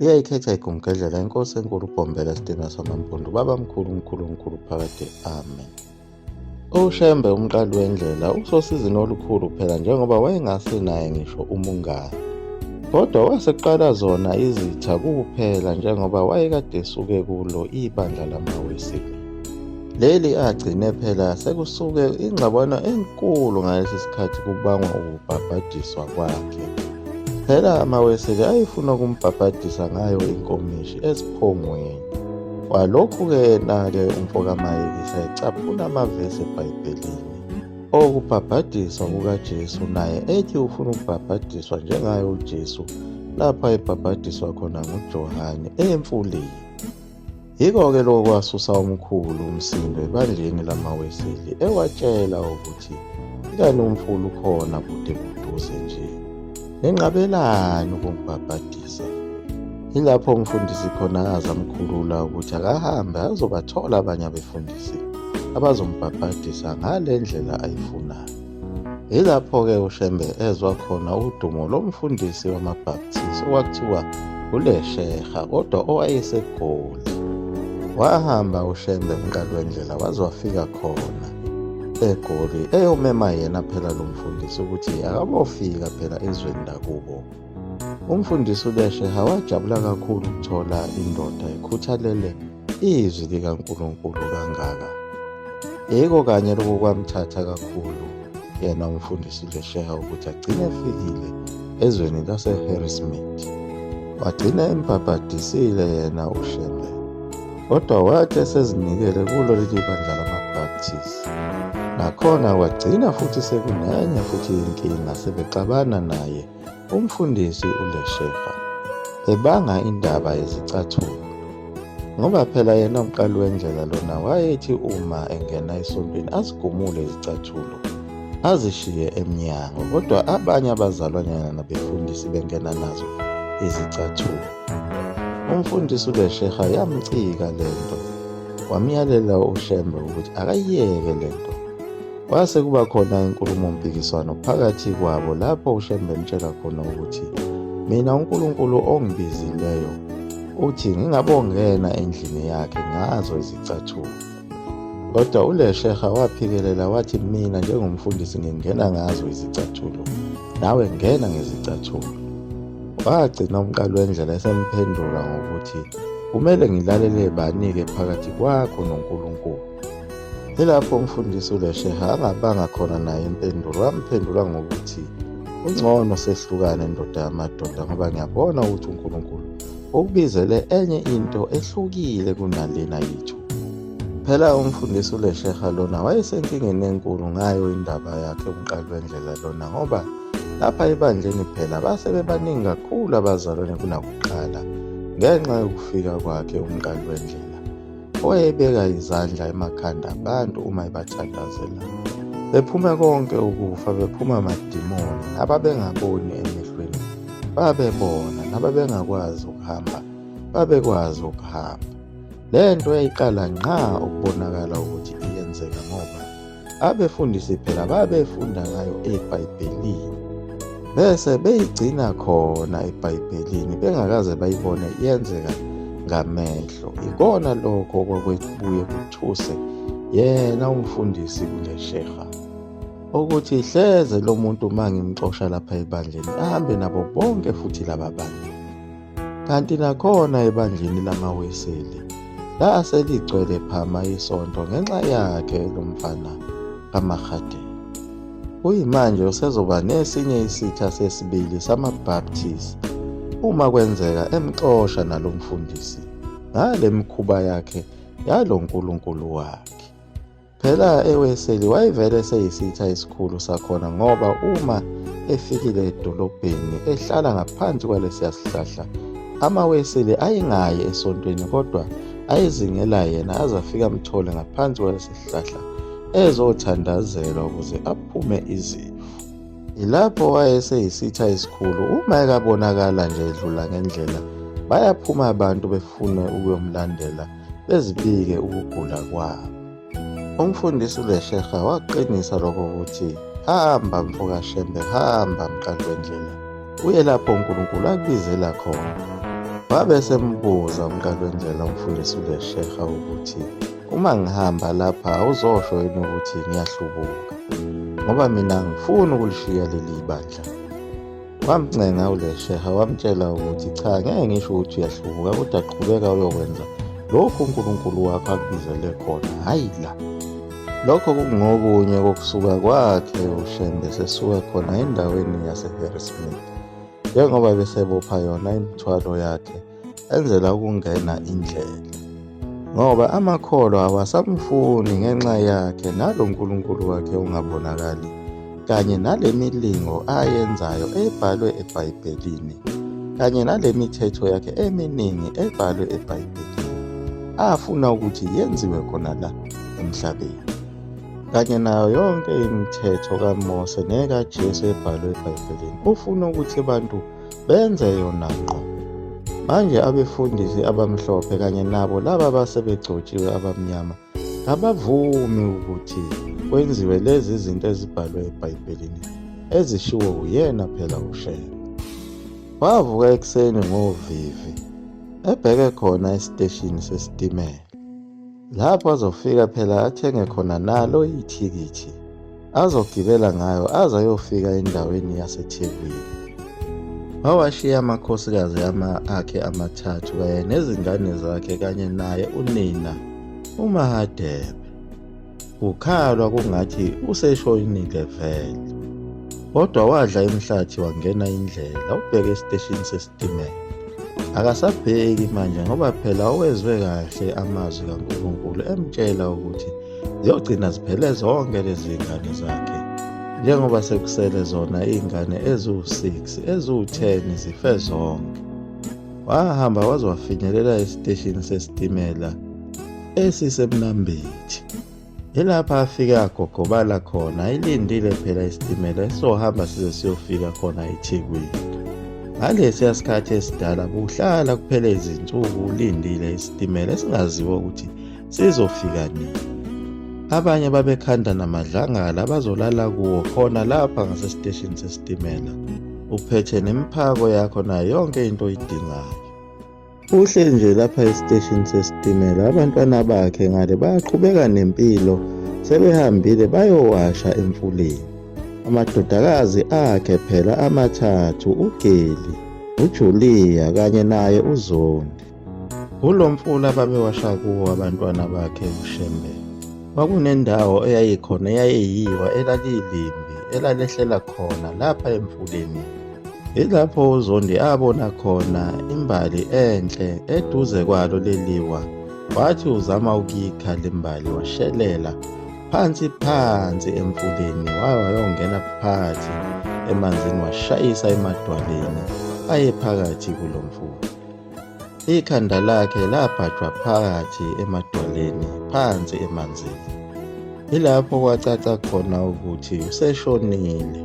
Iyayikhetha igumgedlela inkosi enkulu uBhombela Sidina samaMpundu baba mkhulu mkhulu mkhulu phakade amen. UShembe umqali wendlela usosizini olukhulu phela njengoba wayengasenaye ngisho umungani. Kodwa waseqala zona izitha kuphela njengoba wayekade esuke kulo ibandla lamaWeseli. Leli agcine phela sekusuke ingxabano enkulu ngalesi sikhathi kubangwa ukubhabhadiswa kwakhe. Phela amaWeseli ayefuna ukumbhabhadisa ngayo inkomishi esiphongweni. Walokhu-ke yena-ke umfokaMayekisa ecaphuna amavesi eBhayibhelini okubhabhadiswa kukaJesu naye ethi ufuna ukubhabhadiswa njengaye uJesu lapho ayebhabhadiswa khona nguJohane emfuleni. Yiko-ke lokho kwasusa omkhulu umsindo ebandleni lamaWeseli ewatshela ukuthi ikani umfula ukhona bude buduze nje. Nenqabelani ukungibhabhadisa? Yilapho umfundisi khona aze amkhulula ukuthi akahambe azobathola abanye abefundisi abazombhabhadisa ngale ndlela ayifunayo. Yilapho-ke uShembe ezwa khona udumo lomfundisi wamaBaptist okwakuthiwa uLesheha kodwa owayeseGoli. Wahamba uShembe umqali wendlela waze wafika khona eGoli eyomema yena phela lo mfundisi ukuthi akabofika phela ezweni lakubo. Umfundisi uLesheha wajabula kakhulu ukuthola indoda ekhuthalele izwi likaNkulunkulu kangaka. Yiko kanye lokhu kwamthatha kakhulu yena umfundisi uLesheha ukuthi agcine efikile ezweni laseHarrismith. Wagcina embhabhadisile yena uShembe. Kodwa wathi esezinikele kulo leli bandla lamaBaptist. Nakhona kwagcina futhi sekunenye futhi inkinga sebexabana naye umfundisi uLesheha ebanga indaba yezicathulo. Ngoba phela yena umqali wendlela lona wayethi uma engena esontweni azigumule izicathulo azishiye emnyango, kodwa abanye abazalwanyana nabefundisi bengena nazo izicathulo. Umfundisi uLesheha yamcika lento, wamyalela uShembe ukuthi akayiyeke lento. Kwase kuba khona inkulumo-mpikiswano phakathi kwabo lapho uShembe emtshela khona ukuthi mina uNkulunkulu ongibizileyo uthi ngingabongena endlini yakhe ngazo izicathulo. Kodwa uLesheha waphikelela wathi mina njengomfundisi ngingena ngazo izicathulo, nawe ngena ngezicathulo. Wagcina umqali wendlela esemphendula ngokuthi kumele ngilalele bani-ke phakathi kwakho noNkulunkulu. Yilapho umfundisi uLesheha angabanga khona naye impendulo, wamphendula ngokuthi ungcono sehlukane ndoda yamadoda ngoba ngiyabona ukuthi uNkulunkulu ukubizele enye into ehlukile kunalena yethu. Phela umfundisi uLesheha lona wayesenkingeni enkulu ngayo indaba yakhe umqali wendlela lona ngoba lapha ebandleni phela base bebaningi kakhulu abazalwane kunakuqala ngenxa yokufika kwakhe umqali wendlela. Owayebeka izandla emakhanda abantu uma ebathandazela. Bephume konke ukufa, bephuma amadimoni, nababengaboni emehlweni babebona, nababengakwazi ukuhamba babekwazi ukuhamba. Le nto yayiqala ngqa ukubonakala ukuthi iyenzeka ngoba Abefundisi phela babefunda ngayo eBhayibhelini bese beyigcina khona eBhayibhelini bengakaze bayibone yenzeka ngamehlo. Ikona lokho okwakubuye kuthuse yena umfundisi kule sheha ukuthi hleze lo muntu uma ngimxosha lapha ebandleni ahambe nabo bonke futhi laba bantu. Kanti nakhona ebandleni lamaWeseli lase ligcwele phama isonto ngenxa yakhe lo mfana kaMarhadeni. Kuyimanje usezoba nesinye isitha sesibili samaBaptist uma kwenzeka emxosha nalo mfundisi ngale mikhuba yakhe yalo nkulunkulu wakhe. Phela eWeseli wayevele eseyisitha esikhulu sakhona ngoba uma efikile edolobheni ehlala ngaphansi kwalesiya sihlahla amaWeseli ayengayi esontweni kodwa ayezingela yena aze afike amthole ngaphansi kwalesi sihlahla ezothandazelwa ukuze aphume izifo. Yilapho wayeseyisitha esikhulu uma ekabonakala nje edlula ngendlela bayaphuma abantu befune ukuyomlandela bezibike ukugula kwabo. Umfundisi uLesheha waqinisa lokho ukuthi hamba mfokaShembe hamba mqali wendlela uye lapho uNkulunkulu akubizela khona. Wabe esembuza uMqalwendlela umfundisi uLesheha ukuthi uma ngihamba lapha awuzosho yini ukuthi ngiyahlubuka ngoba mina angifuni ukulishiya leli bandla. Wamncenga uLesheha wamtshela ukuthi cha ngeke ngisho ukuthi uyahlubuka kodwa qhubeka uyokwenza lokhu uNkulunkulu wakho akubizele khona hhayi la. Lokho kungokunye kokusuka kwakhe uShembe sesuka khona endaweni yaseHarrismith njengoba besebopha yona imithwalo yakhe enzela ukungena indlela ngoba amakholwa awasamfuni ngenxa yakhe nalo Nkulunkulu wakhe ongabonakali kanye nale milingo ayenzayo ebhalwe eBhayibhelini kanye nale mithetho yakhe eminingi ebhalwe eBhayibhelini afuna ukuthi yenziwe khona la emhlabeni kanye nayo yonke imithetho kaMose nekaJesu ebhalwe eBhayibhelini ufuna ukuthi abantu benze yona ngqo. Manje abefundisi abamhlophe kanye nabo laba abasebegcotshiwe abamnyama kabavumi ukuthi kwenziwe lezi zinto ezibhalwe eBhayibhelini ezishiwo uyena phela uShembe. Wavuka ekuseni ngovivi ebheke khona esiteshini sesitimela. Lapho azofika phela athenge khona nalo ithikithi azogibela ngayo aze ayofika endaweni yaseThekwini. Wawashiya amakhosikazi ama akhe amathathu kanye nezingane zakhe kanye naye unina uMahadebe. Kukhalwa kungathi useshonile vele. Kodwa wadla imhlathi wangena indlela ubheke esiteshini sesitimela. Akasabheki manje ngoba phela owezwe kahle amazwi kaNkulunkulu emtshela ukuthi ziyogcina ziphele zonke lezi ngane zakhe njengoba sekusele zona iy'ngane eziwu-6 eziwu-10 zife zonke. Wahamba waze wafinyelela esiteshini sesitimela esiseMnambithi. Yilapha afike agogobala khona ilindile phela isitimela esizohamba size siyofika khona eThekwini. Ngalesiya sikhathi esidala kuhlala kuphele izinsuku ulindile isitimela esingaziwa ukuthi sizofika nini. Abanye babekhanda namadlangala abazolala kuwo khona lapha ngasesiteshini sesitimela. Uphethe nemiphako yakho nayo yonke into oyidingayo. Kuhle nje lapha esiteshini sesitimela abantwana bakhe ngale bayaqhubeka nempilo sebehambile bayowasha emfuleni. Amadodakazi akhe phela amathathu uGeli, uJulia kanye naye uZondi. Kulo mfula babewasha kuwo abantwana bakhe uShembe kwakunendawo eyayikhona eyayiyiwa elalilimbi elalehlela khona lapha emfuleni. Yilapho uZondi abona khona imbali enhle eduze kwalo leliwa. Wathi uzama ukuyikha le mbali washelela phansi phansi emfuleni wayongena phakathi emanzini washayisa emadwaleni ayephakathi kulo mfula. Ikhanda lakhe labhajwa phakathi emadwaleni phansi emanzini. Yilapho kwacaca khona ukuthi useshonile.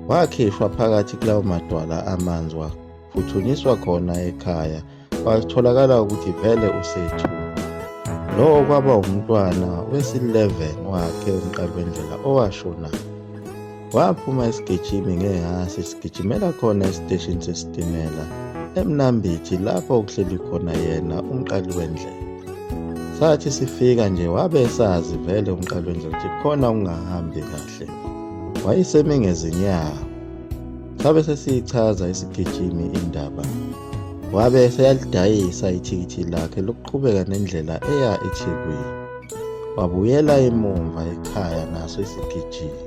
Wakhishwa phakathi kulawo madwala amanzi waphuthunyiswa khona ekhaya kwatholakala ukuthi vele usethu. Lowo kwaba umntwana wesi-11 wakhe uMqalwendlela owashona. Waphuma isigijimi ngehasi sigijimela khona esiteshini sesitimela eMnambithi lapho kuhleli khona yena umqali wendlela. Sathi sifika nje wabe esazi vele umqali wendlela ukuthi khona ungahambi kahle. Wayesemi ngezinyawo. Sabe sesiyichaza isigijimi indaba. Wabe eseyalidayisa ithikithi lakhe lokuqhubeka nendlela eya eThekwini. Wabuyela emumva ekhaya naso isigijimi.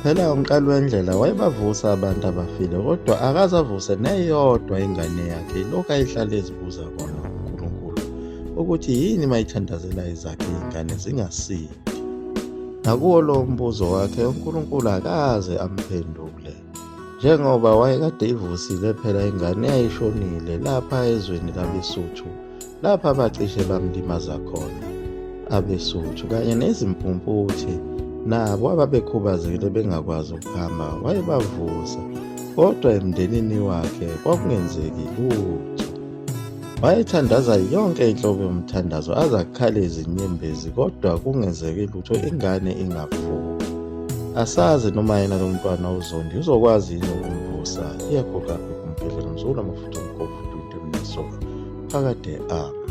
Phela umqali wendlela wayebavusa abantu abafile kodwa akaze avuse neyodwa ingane yakhe ilokhu ayehlale ezibuza kona uNkulunkulu ukuthi yini mayithandazela ezakhe izingane zingasindi. Nakuwo lo mbuzo wakhe uNkulunkulu akaze amphendule njengoba wayekade ivusile phela ingane eyayishonile lapha ezweni labeSuthu lapha abacishe bamlimaza khona abeSuthu kanye nezimpumputhe nabo ababekhubazekile bengakwazi ukuhamba wayebavusa kodwa emndenini wakhe kwakungenzeki lutho. Wayethandaza yonke inhlobo yomthandazo aze akhale izinyembezi kodwa kungenzeki lutho ingane ingavuki. Asazi noma yena lo mntwana uZondi uzokwazi yini ukumvusa. Iyaguga kumphedlela mzukulu amafutha omkhovu 20 minutes. zisuka phakade. Amen.